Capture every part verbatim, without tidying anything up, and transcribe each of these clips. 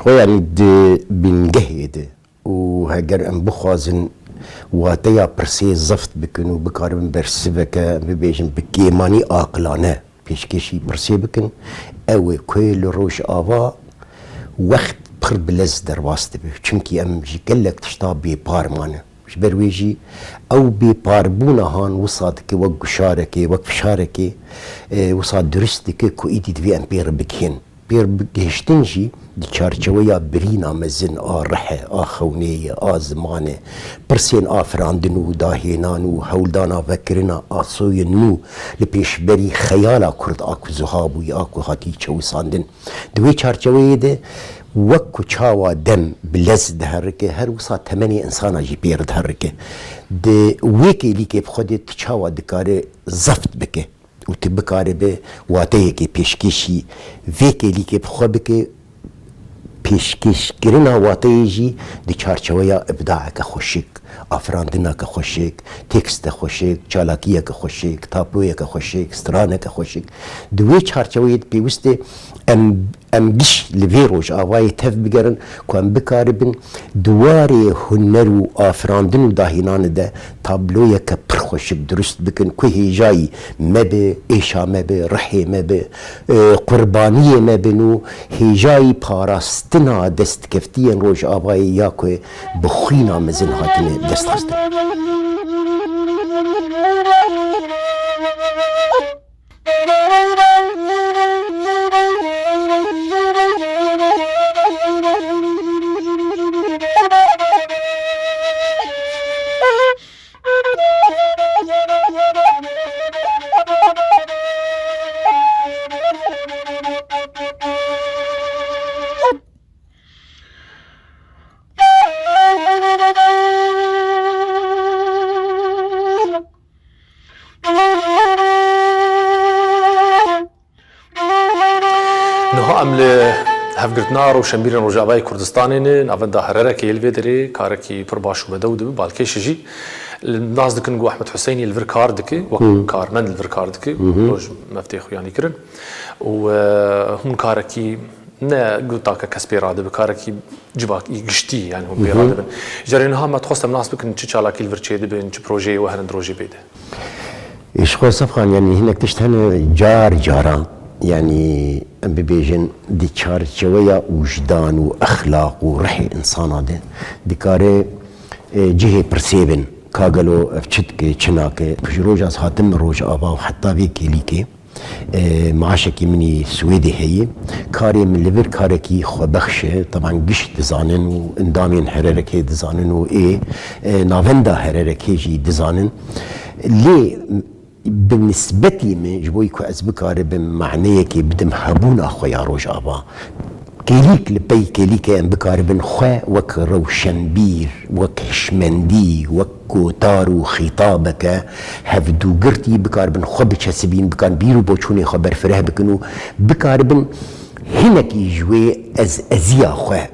Xwe, yanî di bingehê de û heger em bixwazin wateya pirsê zeft bikin û bikaribin bersiveke, bibêjin, bi kêmanî aqilane pêşkêşî pirsê bikin, ew ê ku li Rojava wext pir bi lez derbas dibe. Çimkî em ji gelek tişta bêpar mane. Ji ber wê jî ew bêparbûna han wisa dike wek guşarekê, wek fişarekê, e, wisa dirust dike ku îdî divê em pê re bigihên. Pê re bigihiştin jî di çarçeweya birîna mezin a rihê, a xewnê ye, a zimanê, pirsên afirandin û dahênan û hewldana vekirina asoyên nû li pêşberî xeyala Kurd a ku zuha bûye, a ku hatî çewisandin. Di wê çarçeweyê de wek ku çawa dem bi lez diherike, her wisa temenê insana jî pê re diherike. Di wê kêlîkê bi xwe de tu çawa dikare zeft bike û tu bikaribe wateyekê pêşkêşî vê kêlîkê bi xwe bike, pêşkêşkirina wateyê jî di çarçeweya îbdaeke xweşik, afirandineke xweşik, tekste xweşik, çalakiyeke xweşik, tabloyeke xweşik, straneke xweşik. Di wê çarçeweyê de pêwist e em, em giş li vê Rojavayê tev bigerin ku em bikaribin di warê huner û afirandin û dahînanê de tabloyeke pir xweşik dirust bikin ku hêjayî me be, êşa me be, rihê me be, e, qurbaniyê me bin û hêjayî parastina destkeftiyên Rojavayê ya ku bi xwîna mezin hatine destxistin. Niha em li hevgirtina Rewşenbîrên Rojavayê Kurdistanê ne, navenda Hererekê yê li vê derê karekî pir baş û bedew dibe, balkêş e jî. Li nas dikin ku Ehmed Huseynî li vir kar dike, wek Hmm. karmend li vir kar dike, Hı hı. roj meftê xwe yanî kirin. Û, e, hûn karekî ne gotake kes pê radibe, karekî civakî giştî, yani hûn pê Hı hı. radibin. Ji derê niha me dixwest em nas bikin çi çalakî li vir çêdibin, çi projeyê we hene di rojê bê de. Ji xwe Sefxan, yani hinek tişt hene car cara, yani em bibêjin di çarçeweya wijdan û exlaq û rihê insana de dikare, e, cihê pirsê bin. Ka gelo ev çi dike, çi nake? Ji roja ez hatim Rojava û heta vê kêlîkê, e, maaşekî min î Swêdê heye. Karê min li vir karekî xwebexş e. Teban giş dizanin û endamên Hererekê dizanin û ê, e, navenda Hererekê jî dizanin. Lê bi nisbetî min, ji bo ku ez bikaribim maneyekê bidim hebûna xwe ya Rojava, kêlîk li pey kêlîkê em bikaribin xwe wek rewşenbîr, wek hişmendî, wek gotar û xîtabeke hevdûgirtî bikaribin xwe biçesibîn, bikaribin bîr û boçûnê xwe berfireh bikin û bikaribin hinekî ji wê ez eziya xwe,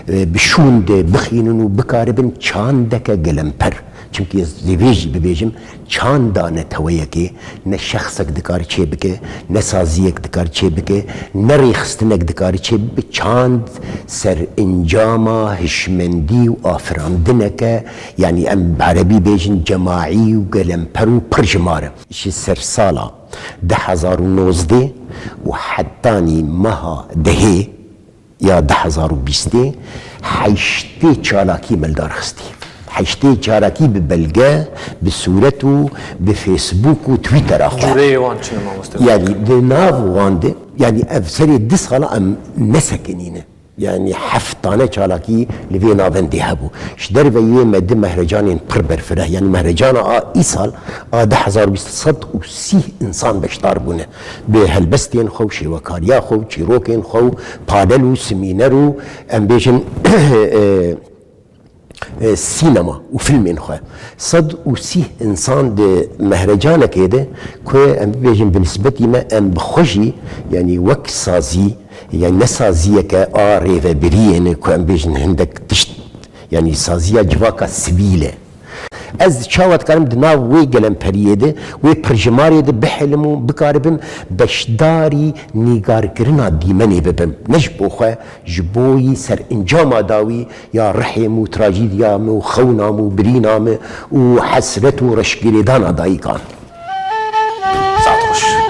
e, bi şûn de bixînin û bikaribin çandeke gelemper. Çimkî ez divê jî bibêjim, çanda neteweyekê ne şexsek dikare çêbike, ne saziyek dikare çêbike, ne rêxistinek dikare çêbibe. Çand serencama hişmendî û afirandineke, yanî em bi erebî bêjin cemaî û gelemper û pirjimar e. Ji sersala du hezar û nozdeh û hetanî meha dehê ya du hezar û bîstê heştê çalakî me li dar xistî. Heştê çalakî bi belge, bi sûret û bi Facebook û Twittera xwe. Cûreyê wan çi ne, mamoste? Yanî di nav wan de, yanî ev serê du sala em nesekinîne. Yanî heft tane çalakî li vê navendê hebû. Ji derveyê me du mehrecanên pir berfireh, yanî mehrecana a îsal a du hezar û bîst sed û sî însan beşdar bûne. Bi helbestên xwe û şêwekariya xwe û çîrokên xwe û panel û semîner û em bêjin, e, e, sînema û filmên xwe. Sed û sî însan di mehrecanekê de ku em bibêjin bi nisbetî me em bi xwe jî, yanî wek sazî, yanî ne saziyeke a rêvebiriyê ne ku em bêjin hindek tişt, yanî saziya civaka sivîl e. Ez çawa dikarim di nav wê gelemperiyê de, wê pirjimarê de bihelim û bikaribim beşdarî nîgarkirina dîmenê bibim? Ne ji bo xwe, ji bo yî serencama dawî ya rihê min û trajîdiya min û xewna min û birîna min û hesret û reşgirêdana dayikan. Saet xweş.